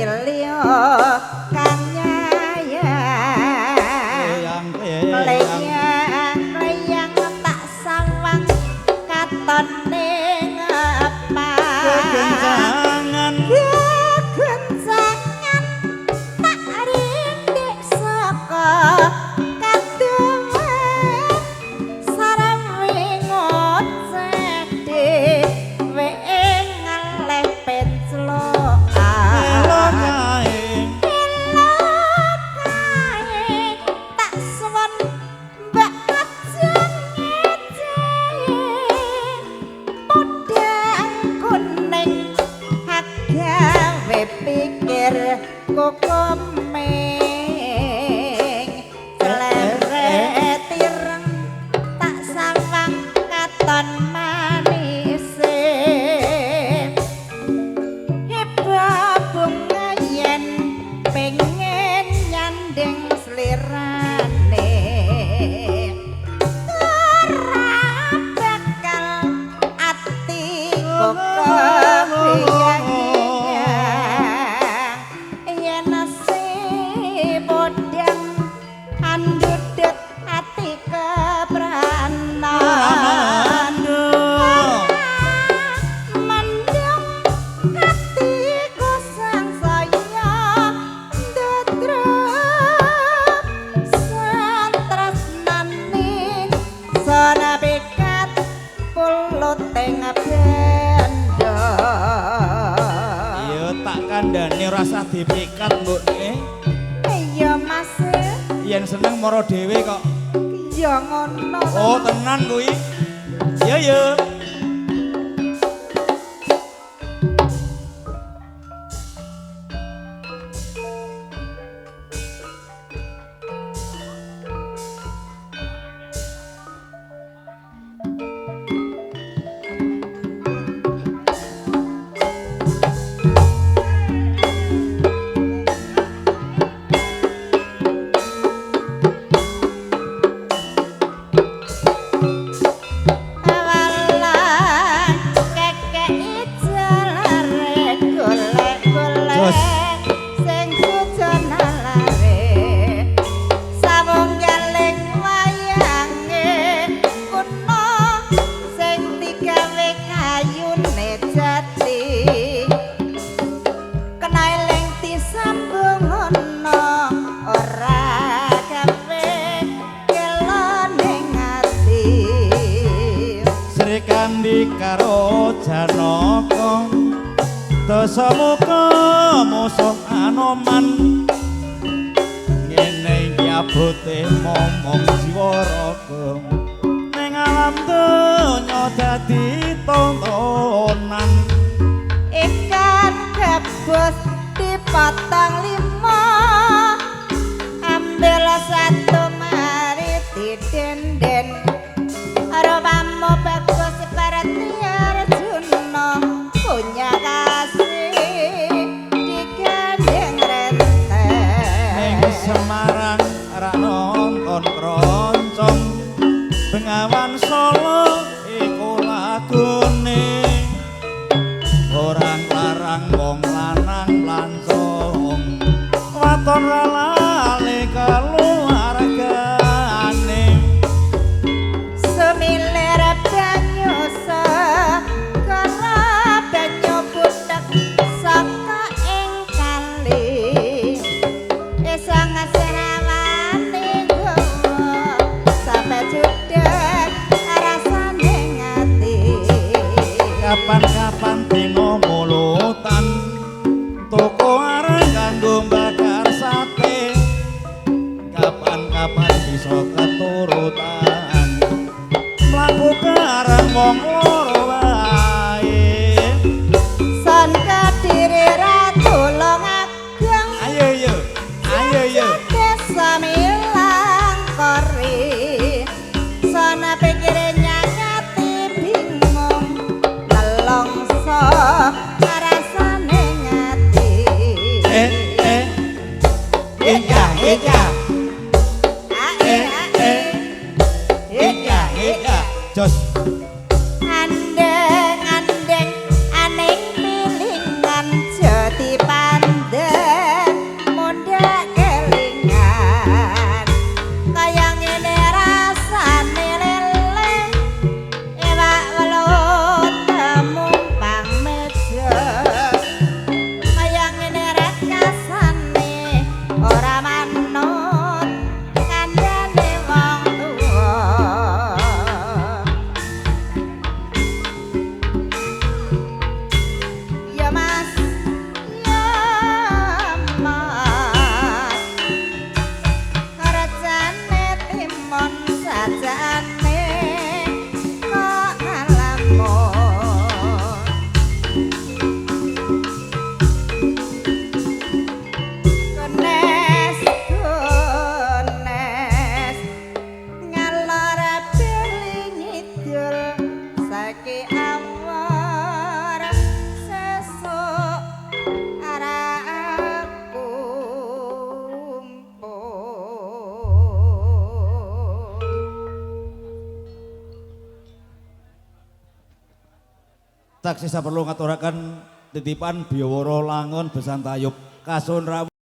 liya kang nyayang. Kleyang kleyang tak sawang katon ning apa. Kegencangan kegencangan tak rindik saka kadohan sarame ngoceh dhewe ngeleh penclokan. Elo kae Elo kae tak suwun mbak aja ngece podang kuning agawe pikir kokomeng cleret ireng tak sawang katon manise heba bunga yen pengen nyanding slirane ora bakal ati kok yen nasi podang andudut ati kepranan mendung atiku sangsaya ndedrep santresnane sanapikat puluting benda. Iya tak kandhane ora usah dipikat mbokne. Iya Mas. Yen seneng mara dhewe kok. Iya ngono. Oh tenan kuwi. Iya ya. Awalan kekek ijalare golek-golek sing sujonalare sawung galing wayange kuno sing digawe kayune jati kena eling disambung ana ora gawe kelone ati. Sri Kandi karo Janaka Dasamuka musuh Anoman ngene iki abote momong jiwa raga ning alam donya dadi tontonan. Ikan gabus dipotong 5 ambil 1 mari didenden rupamu bagus seperti Arjuna punya kasih digandeng Ning renteng. Semarang ra nonton kroncong Bengawan Solo iku lagune orang larang wong lanang lancong waton ra lali keluargane. Semilir banyu segara banyu butek saka ing kali isa ngasrawani gawa sampe judeg rasane ngati. Kapan-kapan dina mulutan toko arang kanggo bakar sate kapan-kapan bisa keturutan mlaku bareng wong loro wae. Son Kediri Ratu Agung Ayo yo ayo yo desa milang kori sana pikire nyakati bingung nelongso rasane ngati. Eh eh iya iya Ae ae iya iya jos. Andeng andeng aning pilingan jati pandeng Taksih saperlu ngaturaken titipan Biawara Langon Besan Tayub. Kasuwun rawuh.